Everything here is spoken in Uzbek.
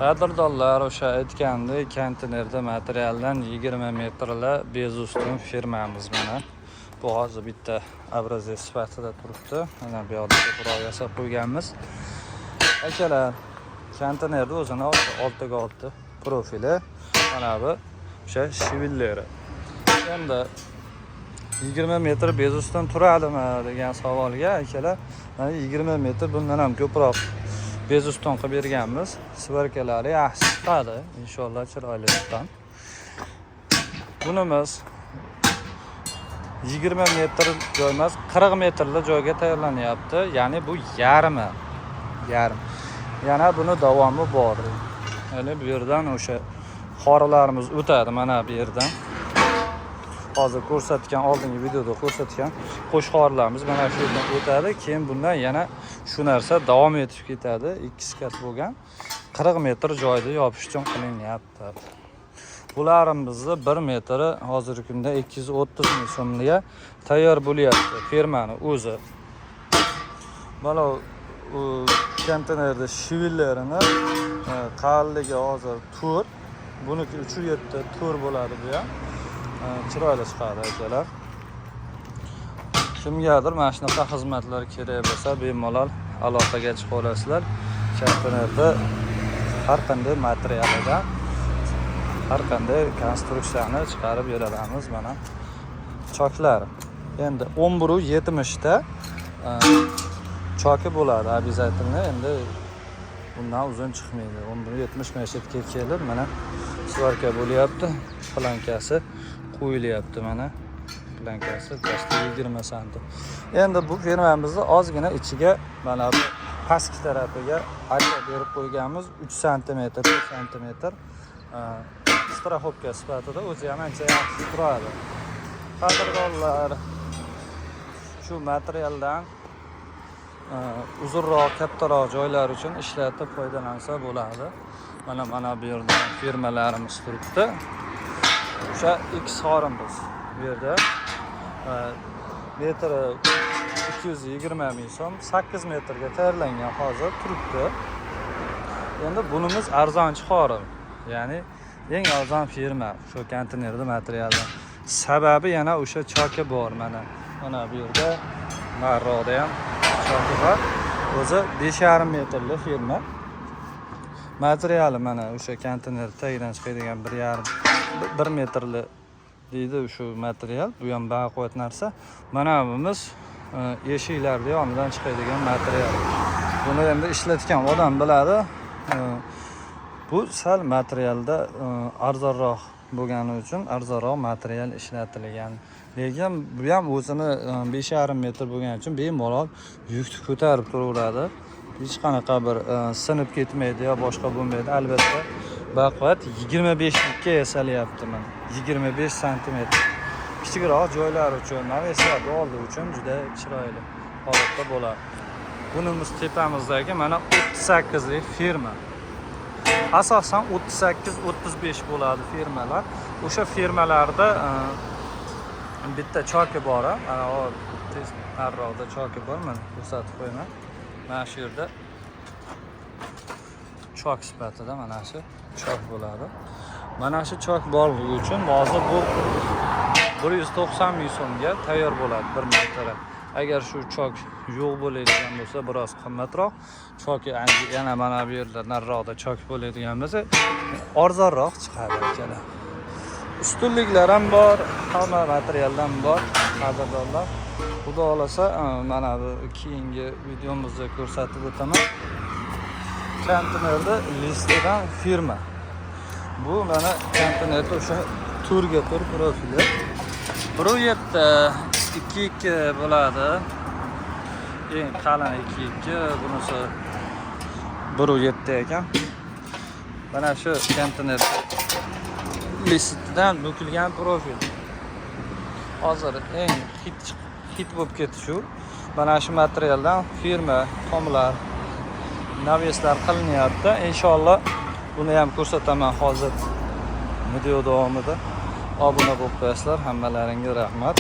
Qadrdonlar, o'sha aytgandek, konteynerda materialdan 20 metrli без ustun firmamiz mana. Bu hozir bitta образец sifatida turibdi. Mana bu yoqda ko'proq yasab qo'yganmiz. Akalar, konteynerni o'zini 6 ga 6 profili, mana bu o'sha shvileri. Endi 20 metr без ustun turadimi degan savolga, akalar, mana 20 metr, bundan ham ko'proq без ustun qilib berganmiz. Сварка lari yaxshi chiqadi, inshaalloh, chiroyli chiqqan. Bunimiz 20 metr joy emas, 40 metrli joyga tayyorlanyapti. Ya'ni bu yarmi. Yarim. Yana buni davomi bor. Ya'ni bu yerdan o'sha xorilarimiz o'tadi mana bu yerdan. Hozir ko'rsatgan, oldingi videoda ko'rsatgan qo'shxorlarimiz mana shu yerdan o'tadi. Keyin bundan yana shu narsa davom etib ketadi. Ikki скат bo'lgan 40 metr joyda yopish uchun qilinyapti. Bularimizni 1 metri hozirgi kunda 230 ming so'mga tayyor bo'lyapti firmani o'zi. Mana u konteynerda shvillerini qalinligi hozir 4, buniki 3,7, 4 bo'ladi bu ham. Chiroyli chiqadi, akalar. Kimgadir mana shunaqa xizmatlar kerak bo'lsa, bemalol aloqaga chiqa olasizlar. Konteynerda har qanday materialidan har qanday konstruksiyani chiqarib beramiz. Mana choklar endi 11,70 ta choki bo'ladi обязательно. Endi bundan uzun chiqmaydi, 11,70. Mana shu yerga kelib, mana сварка bo'lyapti, plankasi qo'yilyapti. Mana plankasi почти 20 santim. Endi bu firmamizni ozgina ichiga, mana bu pastki tarafiga arka berib qo'yganmiz, 3 santimetr, 4 santimetr, страховка sifatida o'zi ham ancha yaxshi turadi. Qadrdonlar, shu materialdan uzunroq, kattaroq joylar uchun ishlatib foydalansa bo'ladi. Mana bu yerda firmalarimiz turibdi. O'sha X xorimiz bu yerda metri 220 ming so'm, 8 metrga tayyorlangan, hozir turibdi. Endi bunimiz arzonchi xorim, ya'ni eng arzon firma shu konteynerda materialdan. Sababi yana o'sha choki bor. Mana bu yerda, nariroqda ham choki bor. O'zi 5,5 metrli firma. Materiali mana o'sha konteyner tagidan chiqadigan 1,5, 1 metrli deydi shu material. Bu ham baquvvat narsa. Mana bunimiz eshiklarni yonidan chiqadigan material. Buni endi ishlatgan odam biladi. Bu sal materialda arzonroq bo'lgani uchun arzonroq material ishlatilgan, lekin bu ham o'zini 5,5 metr bo'lgani uchun bemalol yukni ko'tarib turaveradi, hech qanaqa bir sinib ketmaydi yo boshqa bo'lmaydi. Albatta, baquvvat. 25 likka yasalyapti, mana, 25 santimetr. Kichikroq joylar uchun, навес larni oldi uchun juda chiroyli holatda bo'ladi. Bunimiz tepamizdagi mana 38lik firma. Asosan 38, 35 bo'ladi firmalar. O'sha firmalarda bitta choki bor, a. Mana u tez nariroqda choki bor, mana ko'rsatib qo'yaman. Mana shu yerda chok sifatida mana shu chok bo'ladi. Mana shu chok borligi uchun hozir bu 190 ming so'mga tayyor bo'ladi 1 metri. Agar shu chok yo'q bo'ladigan bo'lsa, biroz qimmatroq. Chok yana mana bu yerda, nariroqda chok bo'ladigan bo'lsa, arzonroq chiqadi, akalar. Ustunliklar ham bor, hamma materialdan bor, qadrdonlar. Xudo xohlasa, mana bu keyingi videomizda ko'rsatib o'taman. Konteynerda listidan firma. Bu mana konteynerda o'sha to'rtga 4 profili. 1,7, 2,2 bo'ladi. Eng qalin 2,2, bunisi 1,7 ekan. Mana shu konteyner listidan bukilgan profil. Hozir eng hit bo'lib ketdi shu. Mana shu materialdan firma, tomlar, навес lar qilinyapti. Inshaalloh, buni ham ko'rsataman hozir video davomida. Obuna bo'lib qo'yasizlar. Hammalaringga rahmat.